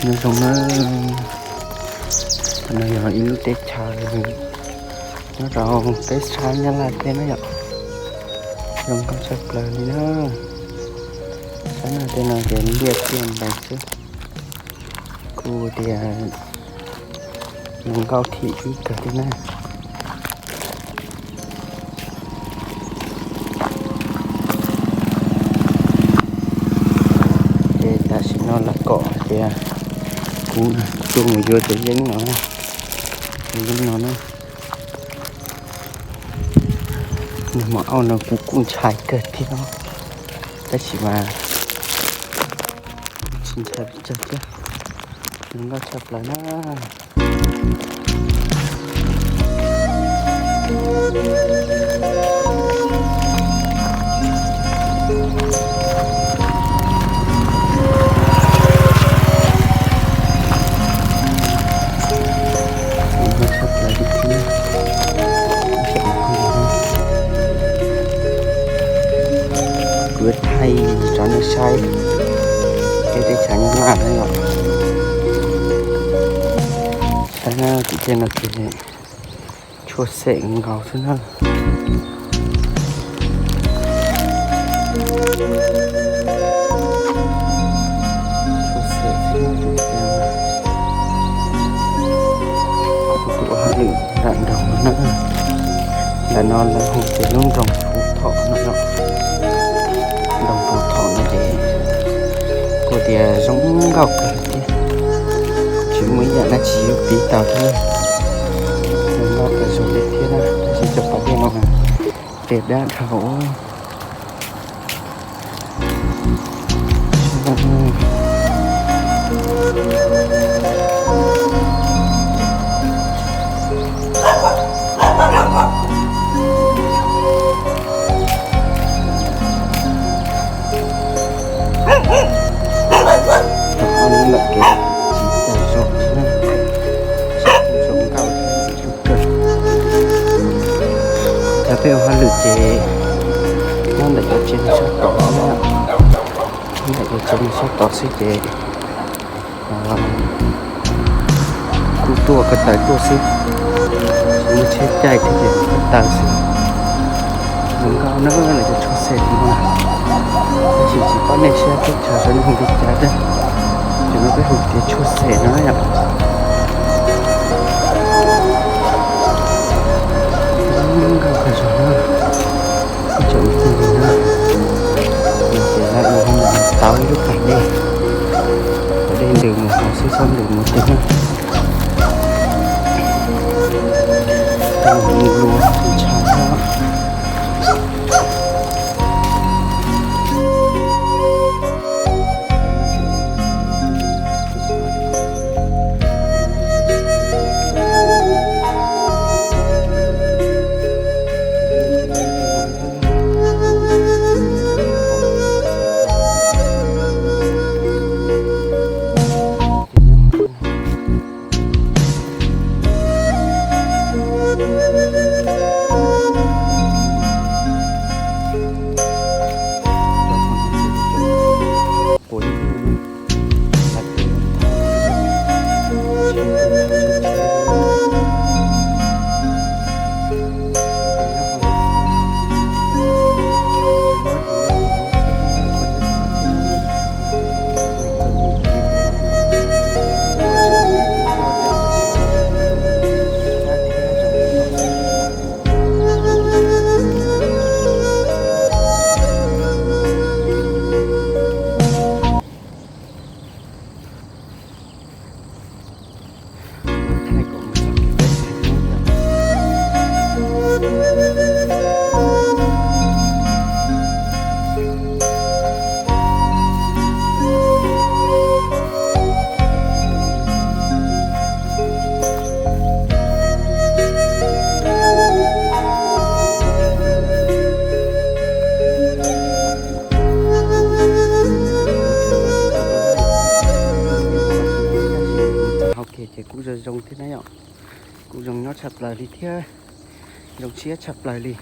Nyob zoo na, no yog ib lub teb chaws nyob rau teb chaws Nyab Laj teb na yom. Zoo nkauj tshaj plaws li na. Sab no tej no ces liaj tiaj ntais xwb, kuj tias zoo nkauj thim ib kawg thiab na. Ces tam sim no lawv kom hais tias kuv tuaj mus yuav cov yeeb no, cov yeeb no na. Nag hmo auj no kuv kuj ntshai kawg thiab no, tab sis mas tsis ntshai pes tsawg thiab. Zoo nkauj tshaj plaws na. Zoo nkauj tshaj plaws li thiab. Kuv thaij rau nej saib tej teb chaws Nyab Laj na yom. Saib na, tim tej no ces tshuaj xem nkaus xwb na. Tshuaj xem xwb na. Kuv tus hauj lwm nram nroog no na, ntawm no lawv hu tias lub nroog Phuv Thom no yom. Nroog Phuv Thom no ces kuj tias zoo nkauj kawg thiab, tsis muaj ib yam dab tsi yuav piv tau thiab. Zoo nkauj kawg zoo li thiab na, tab sis cov pas dej no mas pliag dab dhau. Rau qhov lub lawm kev tsis tau zoo thiab, zoo nkauj thiab ntxim hlub kawg. Cov peb ua hauj lwm ces nyob ntawm cov tsev neeg sab tod xwb na, nyob ntawm cov tsev neeg sab tod xwb ces kuj tuaj ko taw tuaj xwb, tsis muaj tsheb caij thiab ces ko taw xwb. Zoo nkauj na, lawv cov tshuaj xem no, tab sis tsis paub nej sab teb chaws sab nej hu li cas thiab. Cov no peb hu tias tshuaj xem no na yom. Zoo nkauj kawg zoo na. Ib tsoom phooj ywg na, no ces lawv ua hauj lwm tau ib lub pas dej, pas dej ntws mus hauv xwb txhob ntws mus twg na. Mus lua ntshai na. Hauv kev ces kuj zoo zoo thiab na yom, kuj zoo nyob tshaj plaws li thiab, zoo siab tshaj plaws li.